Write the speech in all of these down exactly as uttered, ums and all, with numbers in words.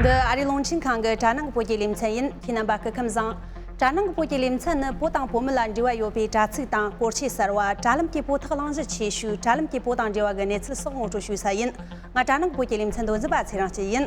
འདི་ཨ་རིའི་རླུང་འཕྲིན་ཁང་གི་དྲ་ནང་གི་བོད་ཀྱི་ལེ་ཚན་ཡིན། ཁྱེད་རྣམ་པ་སྐུ་ཁམས་བཟང་། དྲ་ནང་གི་བོད་ཀྱི་ལེ་ཚན་ནི་བོད་དང་བོད་མི་ལ་འབྲེལ་བ་ཡོད་པའི་དྲ་ཚིགས་དང་སྐོར་ཆས་གསར་བ། དྲ་ལམ་གྱི་བོད་ཐོག་གླེང་གཞི་ཆེ་ཤོས། དྲ་ལམ་གྱི་བོད་དང་འབྲེལ་བ་གི་གནས་ཚུལ་སོགས་ངོ་སྤྲོད་ཞུ་ས་ཡིན། ང་དྲ་ནང་གི་བོད་ཀྱི་ལེ་ཚན་མདོ་འཛིན་པ་ཚེ་རིང་སྐྱིད་ཡིན།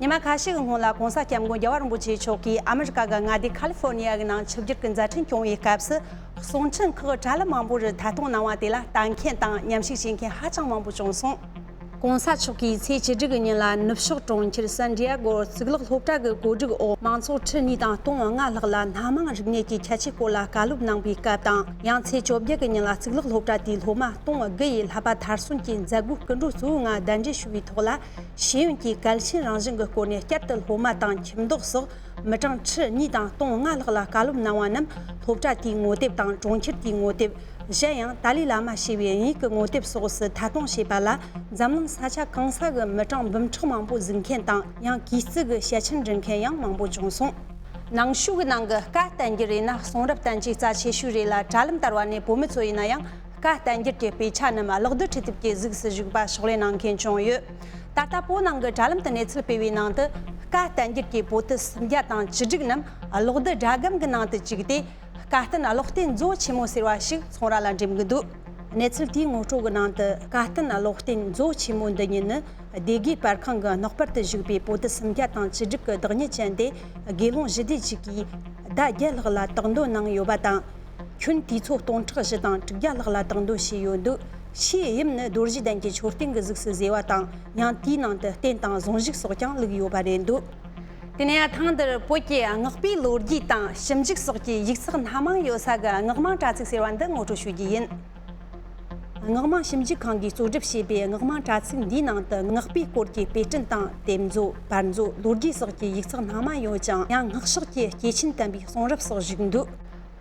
ཉི་མ་ཁ་ཤས་ཀྱི་སྔོན་ལ་༸གོང་ས་༸སྐྱབས་མགོན་རྒྱལ་བ་རིན་པོ་ཆེ་མཆོག་གིས་ཨ་མི་རི་ཀ་གི་མངའ་སྡེ་ཁ་ལི་ཧྥོར་ནི་ཡ་གི་ནང་ཆིབས་བསྒྱུར་གྱི་མཛད་འཕྲིན་སྐྱོང་བའི་སྐབས་སུ། གསུང་འཕྲིན་ཁག་དྲ་ལམ་མང་པོ་རུ་ཐད་གཏོང་གནང་བ་དེ་ལ་ལྟ་མཁན་དང་མཉམ་ཞུགས་བྱེད་མཁན་ཧ་ཅང་མང་པོ་བྱུང་སོང་། ༸གོང་ས་མཆོག་གིས་ཚེས་བཅུ་དྲུག་གི་ཉིན་ལ་ནུབ་ཕྱོགས་གྲོང་ཁྱེར་སན་ཏི་ཡ་གོར་གཙུག་ལག་སློབ་གྲྭ་གི་གོ་སྒྲིག་འོག་མང་ཚོགས་ཁྲི་གཉིས་དང་སྟོང་ལྔ་ལྷག་ལ་སྣ་མང་རིག་གནས་ཀྱི་ཁྱད་ཆོས་སྐོར་ལ་བཀའ་སློབ་གནང་བའི་སྐབས་དང་། ཡང་ཚེས་བཅོ་བརྒྱད་ཀྱི་ཉིན་ལ་གཙུག་ལག་སློབ་གྲྭ་དེའི་སློབ་མ་སྟོང་དགུ་ཡིས་བསླབ་པ་མཐར་སོན་གྱི་མཛད་སྒོའི་སྐུ་མགྲོན་གཙོ་བོའི་ངང་གདན་འདྲེན་ཞུ་བའི་ཐོག་ལ། ཤེས་ཡོན་གྱི་གལ་ཆེན་རང་བཞིན་གྱི་སྐོར་ནས་བསྐྱར་དུ་སློབ་མ་དང་ཁྱིམ་བདག་སོགས་མི་གྲངས་ཁྲི་གཉིས་དང་སྟོང་ལྔ་ལྷག་ལ་བཀའ་སློབ་གནང་བ་རྣམས་སློབ་གྲྭ་དེའི་ངོ་དེབ་དང་གྲོང་ཁྱེར་དེའི་ངོ་དེབ། གཞན་ཡང་ཏཱ་ལའི་བླ་མ་ཞེས་པའི་དབྱིན་ཡིག་གི་ངོ་དེབ་སོགས་སུ་ཐད་གཏོང་བྱས་པ་ལ། འཛམ་གླིང་ས་ཆ་གང་ས་གི་མི་གྲངས་འབུམ་ཕྲག་མང་པོ་གཟིགས་མཁན་དང་། ཡང་གུས་བརྩི་གི་ཞལ་ཆེམས་འབྲི་མཁན་ཡང་མང་པོ་བྱུང་སོང་། ནང་ཆོས་ཀྱི་ནང་གི་བཀའ་བསྟན་འགྱུར་ཡིན་ན་གསུང་རབ་བསྟན་བཅོས་རྩ་ཆེ་ཤོས་རེད་ལ། དྲ་ལམ་ལྟར་བ་ནས་བོད་མི་ཚོ་ཡིན་ན་ཡང་བཀའ་བསྟན་འགྱུར་གྱི་དཔེ་ཆ་རྣམས་གློག་རྡུལ་འཕྲུལ་དེབ་ཀྱི་གཟུགས་སུ་བཞུགས་པ་ཕྱག་ལས་གནང་མཁན་བྱུང་ཡོད། ད་ལྟ་བོད་ནང་གི་དྲ་ལམ་དུ་གནས་ཚུལ་སྤེལ་བའི་ནང་དུ། བཀའ་བསྟན་འགྱུར་གྱི་པོ་ཏི་སུམ་བརྒྱ་དང་བཅུ་དྲུག་རྣམས་གློག་རྡུལ་སྒྲ་སྒམ་གྱི་ནང་དུ་བཅུག་སྟེ། བཀའ་བསྟན་ཀློག་རྟེན་མཛོད་ཆེན་མོ་ཟེར་བ་ཞིག་ཚོང་ར་ལ་འགྲིམ་གྱི་འདུག་གནས་ཚུལ་དེའི་ངོ་སྤྲོད་ཀྱི་ནང་དུ། བཀའ་བསྟན་ཀློག་རྟེན་མཛོད་ཆེན་མོ་འདི་ཉིད་ནི་སྡེ་དགེ་པར་ཁང་གི་ནགས་པར་དུ་བཞུགས་པའི་པོ་ཏི་སུམ་བརྒྱ་དང་བཅུ་དྲུག་གི་བདག་ཉིད་ཅན་ཏེ། དགེ་སློང་བཞི་སྡེ་གཅིག་གིས་ཟླ་བརྒྱད་ལྷག་ལ་བཏགས་འདོན་གནང་ཡོད་པ་དང་། ཁྱོན་དུས་ཚོད་སྟོང་ཕྲག་བཞི་དང་དྲུག་བརྒྱ་ལྷག་ལ་བཏགས་འདོན་བྱས་ཡོད་འདུག་ཕྱིའི་དབྱིབས་ནི་རྡོ་རྗེ་གདན་གྱི་མཆོད་རྟེན་གྱི་གཟུགས་སུ་བཟོས་པ་དང་། ཡང་དེའི་ནང་དུ་རྟེན་དང་གཟུངས་གཞུག་སོགས་ཀྱང་བླུགས་ཡོད་པ་རེད་འདུག་དེ་ནས་ཐེངས་འདིར་བོད་ཀྱི་སྔགས་པའི་ལོ་རྒྱུས་དང་ཞིབ་འཇུག་སོགས་ཀྱི་ཡིག་ཚགས་སྣ་མང་ཡོད་ས་གི་སྔགས་མང་དྲ་ཚིགས་ཟེར་བ་འདི་ངོ་སྤྲོད་ཞུ་རྒྱུ་ཡིན། སྔགས་མང་ཞིབ་འཇུག་ཁང་གིས་གཙོ་སྒྲུབ་བྱས་པའི་སྔགས་མང་དྲ་ཚིགས་འདིའི་ནང་དུ་སྔགས་པའི་སྐོར་གྱི་དཔེ་སྐྲུན་དང་དེབ་མཛོད། པར་མཛོད། ལོ་རྒྱུས་སོགས་ཀྱི་ཡིག་ཚགས་སྣ་མང་ཡོད་ཅིང་། ཡང་སྔགས་ཕྱོགས་ཀྱི་སྐྱེས་ཆེན་དམ་པའི་གསུང་རབ་སོགས་བཞུགས་འདུག་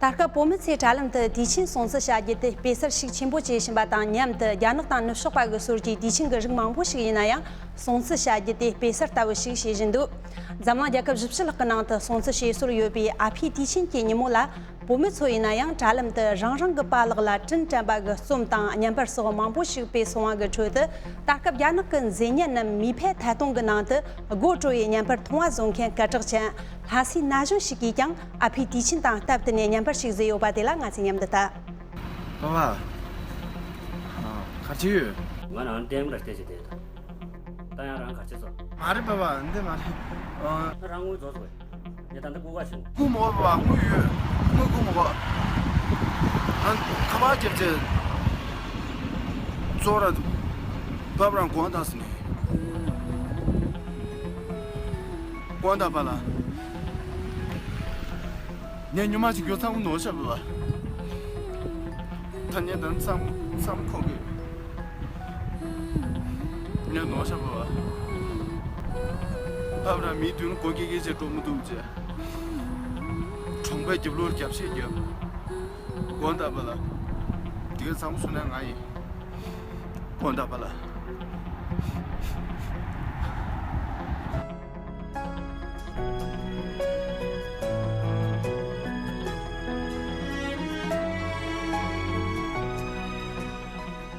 ད་སྐབས་བོད་མི་ཚོས་དྲ་ལམ་དུ་དུས་ཆེན་སྲུང་བརྩི་བྱ་རྒྱུ་དེ་དཔེ་གསར་ཤུགས་ཆེན་པོ་བྱེད་བཞིན་པ་དང་མཉམ་དུ། རྒྱ་ནག་དང་ནུབ་ཕྱོགས་པ་གི་སྲོལ་གྱི་དུས་ཆེན་གྱི་རིགས་མང་པོ་ཞིག་ཡིན་ན་ཡང་། སྲུང་བརྩི་བྱ་རྒྱུ་དེ་དཔེ་གསར་ལྟ་བུ་ཞིག་བྱེད་བཞིན་འདུག་འཛམ་གླིང་རྒྱལ་ཁབ་བཞི་བཅུ་ལྷག་གི་ནང་དུ་སྲུང་བརྩི་བྱེད་སྲོལ་ཡོད་པའི་ཨ་ཕའི་དུས་ཆེན་གྱི་ཉིན་མོ་ལ། བོད་མི་ཚོ་ཡིན་ན་ཡང་། དྲ་ལམ་དུ་རང་རང་གི་པཱ་ལགས་ལ་དྲིན་དྲན་པ་གི་རྩོམ་དང་བརྙན་པར་སོགས་མང་པོ་ཞིག་སྤེལ་སོང་བ་གི་ཁྲོད་དུ། ད་སྐབས་རྒྱ་ནག་གི་མཛེས་ཉལ་རྣམས་མིས་ཕེབས་ཐད་གཏོང་གི་ནང་དུ་དགོད་བྲོ་བའི་བརྙན་པར་མཐོང་བ་བཟོ་མཁན་སྐད་གྲགས་ཅན་ལྷ་སའི་ན་གཞོན་ཞིག་གིས་ཀྱང་ཨ་ཕའི་དུས་ཆེན་དང་སྟབས་བསྟུན་ནས་བརྙན་པར་ཞིག་བཟོས་ཡོད་པ་དེ་ལ་ང་ཚོས་མཉམ་དུ་ལྟ། པ་ཕ། ཨ། ག་རེ་བྱེད་ཡོད། ང་རང་ལྟད་མོ་ར་བལྟས་བྱས་བསྡད་ཡོད། ད་ཡང་རང་ག་རེ་བྱེད་སོང་། མ་རེད་པ་ཕ། འདི་མ་རེད། ཨ། ང་རང་དངུལ་རྫོགས་སོང་བས། ངས་ད་འདི་སྒུག་ག་བྱུང་། སྒུག་མ་དགོས་པ་ཕ། སྒུག་ཡོད། དངུལ་སྒུག་མ་དགོས། ཨ། ཁ་པར་རྒྱབ་བྱས། ཚོགས་ར་འདུག་པ་ཕ་རང་དགོངས་དག་ཟེར་ནས། དགོངས་དག་པ་ལགས། ངས་ཉི་མ་གཅིག་གྱོད་ཚང་མ་ནོར་ཤག་པ་ཕ། ད་ངས་ད་ཚང་མ་ཚང་མ་འཁོར་གི། ངས་ནོར་ཤག་པ་ཕ། ཕ་ཕ་རང་མིའི་མདུན་ལ་མགོ་སྐྱེ་སྐྱེ་བྱས་འགྲོ་མི་འདུག་ཅེས། གྲོང་པའི་རྒྱབ་ལོགས་རྒྱབ་བཤད་རྒྱབ། དགོངས་དག་པ་ལགས། དེ་ག་ཚང་མ་སུ་ནས་ང་ཡིན། དགོངས་དག་པ་ལགས།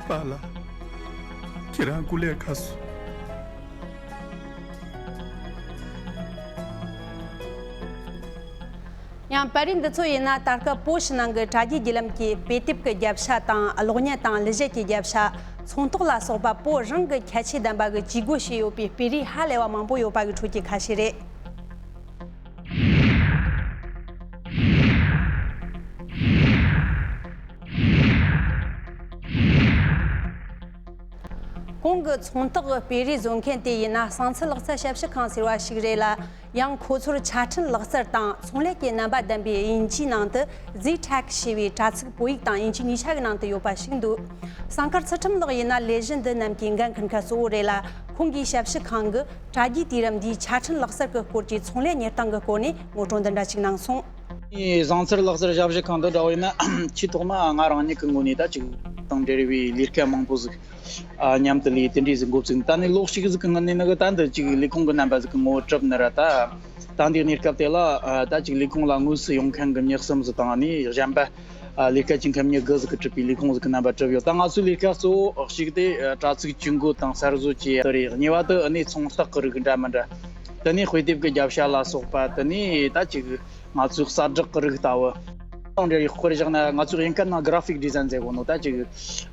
པཱ་ལགས། ཁྱེད་རང་སྐུ་ལས་ཁག་སོང་། ཡང་པར་རིས་འདི་ཚོ་ཡིན་ན། ད་སྐབས་བོད་ཕྱི་ནང་གི་དྲ་རྒྱའི་བརྒྱུད་ལམ་གྱི་དཔེ་དེབ་ཀྱི་རྒྱབ་ཤ་དང་། གློག་བརྙན་དང་གླུ་གཞས་ཀྱི་རྒྱབ་ཤ། ཚོང་རྟགས་ལ་སོགས་པ་བོད་རང་གི་ཁྱད་ཆོས་ལྡན་པ་གི་ཇུས་འགོད་བྱས་ཡོད་པའི་དཔེ་རིས་ཧ་ལས་པ་མང་པོ་ཡོད་པ་གི་ཁྲོད་ཀྱི་ཁ་ཤས་རེད། གོང་གི་ཚོང་རྟགས་ཀྱི་དཔེ་རིས་བཟོ་མཁན་དེ་ཡིན་ན། ཟངས་ཚི་ལག་རྩལ་ཞབས་ཞུ་ཁང་ཟེར་བ་ཞིག་རེད་ལ། ཡང་ཁོ་ཚོར་ཆ་འཕྲིན་ལག་རྩལ་དང་ཚོང་ལས་ཀྱི་རྣམ་པ་ལྡན་པའི་དབྱིན་ཇིའི་ནང་དུ་ཟི་ཊེག་ཞེས་པའི་དྲ་ཚིགས་བོད་ཡིག་དང་དབྱིན་ཇི་གཉིས་ཆ་གི་ནང་དུ་ཡོད་པ་ཞིག་འདུག་ཟངས་དཀར་ཚུལ་ཁྲིམས་ལགས་ཡིན་ན་ལས་གཞི་འདི་རྣམས་ཀྱི་འགན་འཁུར་མཁན་གཙོ་བོ་རེད་ལ། ཁོང་གིས་ཞབས་ཞུ་ཁང་གི་དྲ་རྒྱའི་དུས་རབས་འདིའི་ཆ་འཕྲིན་ལག་རྩལ་གྱི་སྐོར་གྱི་ཚོང་ལས་གཉེར་སྟངས་ཀྱི་སྐོར་ནས་ངོ་སྤྲོད་འདི་འདྲ་ཞིག་གནང་སོང་། ཨེ། ཟངས་ཚི་ལག་རྩལ་ཞབས་ཞུ་ཁང་དུ་འདྲ་བོ་ཡིན་ན། ཆེས་ཐོག་མ་ང་རང་ཉིད་ཀྱི་ངོས་ནས་ད་ཅིག་དང་འབྲེལ་བའི་ལས་ཀ་མང་པོ་ཟིག་ཨ། མཉམ་དུ་ལས་དེ་འདྲའི་ཟིག་འགོ་བཙུགས། ད་ནི་ལོ་གཅིག་ཟིག་གི་སྔོན་ནས་ནི་གི་ད་འདི་ཅིག་ལས་ཁུངས་ཀྱི་རྣམ་པ་ཟིག་གི་ངོ་བོ་གྲུབ་ནི་ར། ད་ད་འདི་གནས་སྐབས་དེ་ལ། ཨ། ད་ཅིག་ལས་ཁུངས་ལ་དངོས་སུ་ཡོང་མཁན་གྱི་མྱི་གསུམ་ཟིག་དང་། ཨ་ནི་གཞན་པ། ཨ། ལས་ཀ་བྱེད་མཁན་མྱི་དགུ་ཟིག་གིས་གྲུབ་པའི་ལས་ཁུངས་ཟིག་གི་རྣམ་པ་གྲུབ་ཡོད། ད་ང་ཚོའི་ལས་ཀ་གཙོ་བོ་གཅིག་དེ། ཨ། དྲ་ཚིགས་ཇུས་འགོད་དང་གསར་བཟོ་བྱས་དེ་རེད། གཉིས་པ་དེ་ཨ་ནི་ཚོང་རྟགས་ཀྱི་རིགས་འདྲ་མི་འདྲ། དེ་ནས་དཔེ་དེབ་ཀྱི་རྒྱབ་ཤ་ལ་སོགས་པ། དེ་ནས་ད་ཅིག་ང་ཚོའི་གསལ་བསྒྲགས་ཀྱི་རིགས་ལྟ་བུ། དང་འབྲེལ་བའི་དཔེར་བཞག་ན་ང་ཚོའི་དབྱིན་སྐད་ནང་གྷ་ར་ཕིག་ཌི་ཛའིན་ཟེར་གོ་ནོ། ད་ཅིག་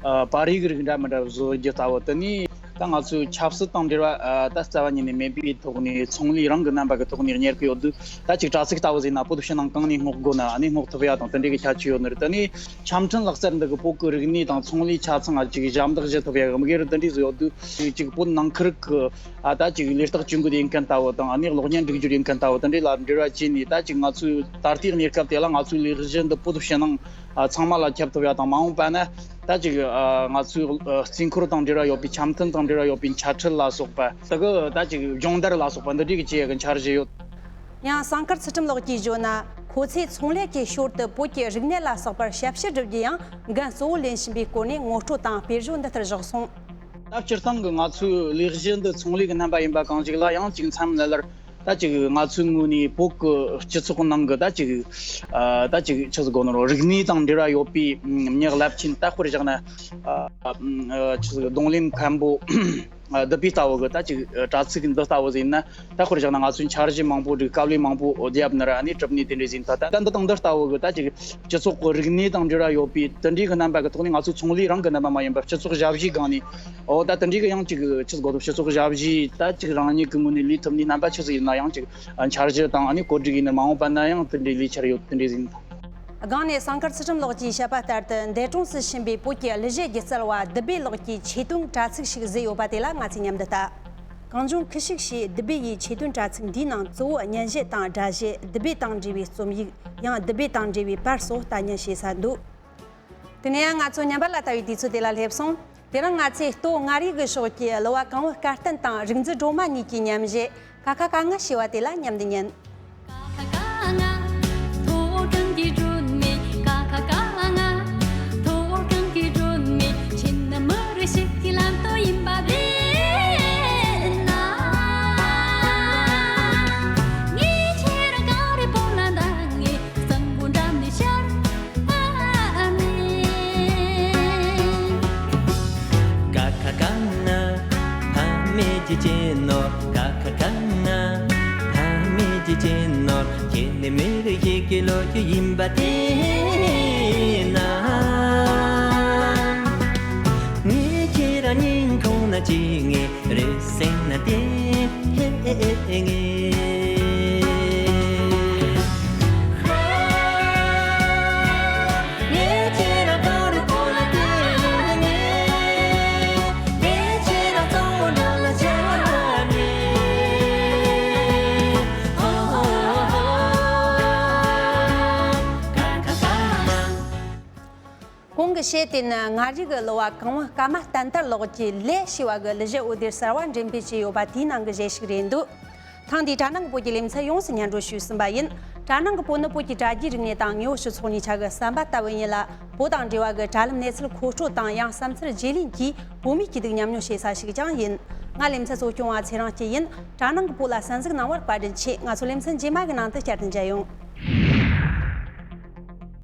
ཨ་པར་རིས་ཀྱི་རིགས་འདྲ་མི་འདྲ་བཟོ་རྒྱུ་ལྟ་བུ། དེ་ནས་ད་ང་ཚོའི་ཆབ་སྲིད་དང་འབྲེལ་བ་ཨ་ད་རྩ་བ་ཉིད་ནས་མེད་པའི་ཐོག་ནས་ཚོང་ལས་རང་གི་རྣམ་པ་གི་ཐོག་ནས་གཉེར་གི་ཡོད་དུས། ད་ཅིག་དྲ་ཚིགས་ལྟ་བུ་ཟིག་ན་བོད་དུ་ཕྱི་ནང་གང་ནས་སྔོག་དགོས་ན་ཨ་ནི་སྔོག་ཐུབ་ཡ་དང་དེ་འདྲའི་གི་ཁྱད་ཆོས་ཡོད་ནི་རེད། དེ་ནས་ཆམ་མཐུན་ལག་རྩལ་འདི་གི་བོད་ཀྱི་རིག་གནས་དང་ཚོང་ལས་ཆ་ཚང་ཨ་ཅིག་ཞབས་འདེགས་ཞུ་ཐུབ་ཡ་གི་དམིགས་ཡུལ་དེ་འདྲའི་བཟོ་ཡོད་དུས། ཅིག་བོད་ནང་ཁུལ་གི་ཨ་ད་ཅིག་ལས་རྟགས་བཅོས་འགོད་ཡིན་མཁན་ལྟ་བུ་དང་། ཨ་ནི་གློག་བརྙན་སྒྲིག་སྦྱོར་ཡིན་མཁན་ལྟ་བུ་དེ་འདྲའི་ལ་འབྲེལ་བ་བྱས་ནས། ད་ཅིག་ང་ཚོའི་ད་ལྟའི་གནས་སྐབས་དེ་ལ་ང་ཚོའི་ལས་གཞི་འདི་བོད་ཕྱི་ནང་ཨ་ཚང་མ་ལ་ཁྱབ་ཐུབ་ཡ་དང་། མ་འོངས་པ་ན་ད་ཅིག་ཨ་ང་ཚོའི་ཨ་རྩིས་འཁོར་དང་འབྲེལ་བ་ཡོད་པའི་ཆམ་མཐུན་དང་འབྲེལ་བ་ཡོད་པའི་འཆད་ཁྲིད་ལ་སོགས་པ་དེ་གི་ད་ཅིག་སྦྱོང་བརྡར་ལ་སོགས་པ་འདི་འདྲའི་གི་བྱེད་ཡ་གི་འཆར་གཞི་ཡོད། ཡང་སངས་དཀར་ཚུལ་ཁྲིམས་ལགས་ཀྱིས་བརྗོད་ན། ཁོ་ཚོས་ཚོང་ལས་ཀྱི་ཞོར་དུ་བོད་ཀྱི་རིག་གནས་ལ་སོགས་པར་ཞབས་ཞུ་བསྒྲུབ་རྒྱུ་ཡང་འགན་གཙོ་བོ་ལེན་བཞིན་པའི་སྐོར་ནས་ངོ་སྤྲོད་དང་དཔེར་བརྗོད་འདི་ལྟར་བཞག་སོང་། ད་སྤྱིར་བཏང་གི་ང་ཚོའི་ལས་གཞི་འདི་ཚོང་ལས་ཀྱི་རྣམ་པ་ཡིན་པ་གང་ཞིག་ལ་ཡང་ཅིག་མཚམས་ལ་ལར་ད་ཅིག་ང་ཚོའི་ངོས་ནས་བོད་ཀྱི་སྤྱི་ཚོགས་ནང་གི་ད་ཅིག་ཨ་ད་ཅིག་ཆི་ཟིག་གོ་ནོ་རིག་གནས་དང་འབྲེལ་བ་ཡོད་པའི་མྱི་རླབས་ཆེན། ད་དཔེར་བཞག་ན་ཨ་ཨ་ཆི་ཟིག་རྡུང་ལེན་མཁན་པོ་ཨ་ལྡུད་པའི་ལྟ་བུ་གི་ད་ཅིག་དྲ་ཚིགས་འདི་ལྟ་བུ་ཟིག་ཡིན་ན། ད་དཔེར་བཞག་ན་ང་ཚོས་འཆར་གཞི་མང་པོ་བསྒྲིགས། དཀའ་ལས་མང་པོ་བརྒྱབ་ནི་ར་ཨ་ནི་གྲུབ་ནི་དེ་འདྲ་ཟིག་ཡིན། ད་ད་འདི་དང་འདི་ལྟ་བུ་གི་ད་ཅིག་སྤྱི་ཚོགས་ཀྱི་རིག་གནས་དང་འབྲེལ་བ་ཡོད་པའི་དེ་འདྲའི་གི་རྣམ་པ་གི་ཐོག་ནས། ང་ཚོ་ཚོང་ལས་རང་གི་རྣམ་པ་མ་ཡིན་པར་སྤྱི་ཚོགས་ཞབས་ཞུའི་སྒང་ནས། འོ་ད་དེ་འདྲའི་གི་ཡང་ཅིག་ཆི་ཟིག་གོ་དོ། སྤྱི་ཚོགས་ཞབས་ཞུའི་ད་ཅིག་རང་ཉིད་ཀྱི་ངོས་ནས་ལས་ཐུབ་ནི་རྣམ་པ་ཆི་ཟིག་ཡིན་ན་ཡང་ཅིག་འཆར་གཞི་དང་ཨ་ནི་བཀོད་སྒྲིག་ཡིན་ན། མ་འོངས་པ་ན་ཡང་དེ་འདྲའི་ལས་འཆར་ཡོད། དེ་འདྲའི་ཟིག་ཡིན། སྒང་ནས་སངས་དཀར་ཚུལ་ཁྲིམས་ལགས་ཀྱིས་བཤད་པ་ལྟར་དུ། འདས་གྲོངས་སུ་ཕྱིན་པའི་བོད་ཀྱི་གླུ་གཞས་སྒྱུ་རྩལ་བ་བདུད་བྷེ་ལགས་ཀྱི་ཆེད་དོན་དྲ་ཚིགས་ཤིག་བཟོས་ཡོད་པ་དེ་ལ་ང་ཚོས་མཉམ་དུ་ལྟ། གངས་ལྗོངས་ཁུ་བྱུག་ཞེས་བདུད་བྷེ་ཡི་ཆེད་དོན་དྲ་ཚིགས་འདིའི་ནང་གཙོ་བོ་སྙན་གཞས་དང་སྒྲ་གཞས། བདུད་བྷེ་དང་འབྲེལ་བའི་རྩོམ་ཡིག། ཡང་བདུད་བྷེ་དང་འབྲེལ་བའི་པར་སོགས་ལྟ་ཉན་བྱེད་ས་འདུག། དེ་ནས་ང་ཚོ་ཉམས་པ་ལ་ལྟ་བའི་དུས་ཚོད་དེ་ལ་སླེབས་སོང་། དེ་རིང་ང་ཚོས་སྟོད་མངའ་རིས་ཀྱི་ཕྱོགས་ཀྱི་གླུ་བ་གང་བུ་སྐལ་བརྟན་དང་རིག་འཛིན་སྒྲོལ་མ་གཉིས་ཀྱི་མཉམ་གཞས་ཀ་ཁ་ག་ང་ཞེས་པ་དེ་ལ་མཉམ་དུ་ཉན། གོང་གི་གཞས་དེ་ནི་མངའ་རིས་ཀྱི་གླུ་བ་གང་བུ་ཀརྨ་བསྟན་དར་ལགས་ཀྱིས་ལས་ཞེས་པ་གི་གླུ་གཞས་འོད་སྡེར་གསར་བ་འགྲེམས་སྤེལ་བྱས་ཡོད་པ་དེའི་ནང་གི་གཞས་ཤིག་རེད་འདུག། ཐེངས་འདིའི་དྲ་ནང་གི་བོད་ཀྱི་ལེ་ཚན་ཡོངས་སུ་སྙན་སྒྲོན་ཞུས་ཟིན་པ་ཡིན། དྲ་ནང་གི་བོད་ནི་བོད་ཀྱི་དྲ་རྒྱའི་རིག་གནས་དང་དངོས་པོ་སྤྱི་ཚོགས་གཉིས་ཆ་གི་ཟམ་པ་ལྟ་བུ་ཡིན་ལ། བོད་དང་འབྲེལ་བ་གི་དྲ་ལམ་གནས་ཚུལ་མཁོ་སྤྲོད་དང་ཡང་བསམ་ཚུལ་བརྗེ་ལེན་གྱིས་བོད་མིའི་སྐྱིད་སྡུག་མཉམ་མྱོང་བྱེད་ས་ཞིག་ཀྱང་ཡིན། ང་ལེ་ཚན་གཙོ་སྐྱོང་བ་ཚེ་རིང་སྐྱིད་ཡིན། དྲ་ནང་གི་བོད་ལ་གསན་གཟིགས་གནང་བར་བཀའ་དྲིན་ཆེ། ང་ཚོ་ལེ་ཚན་རྗེས་མ་གི་ནང་དུ་བསྐྱར་དུ་མཇལ་ཡོང་།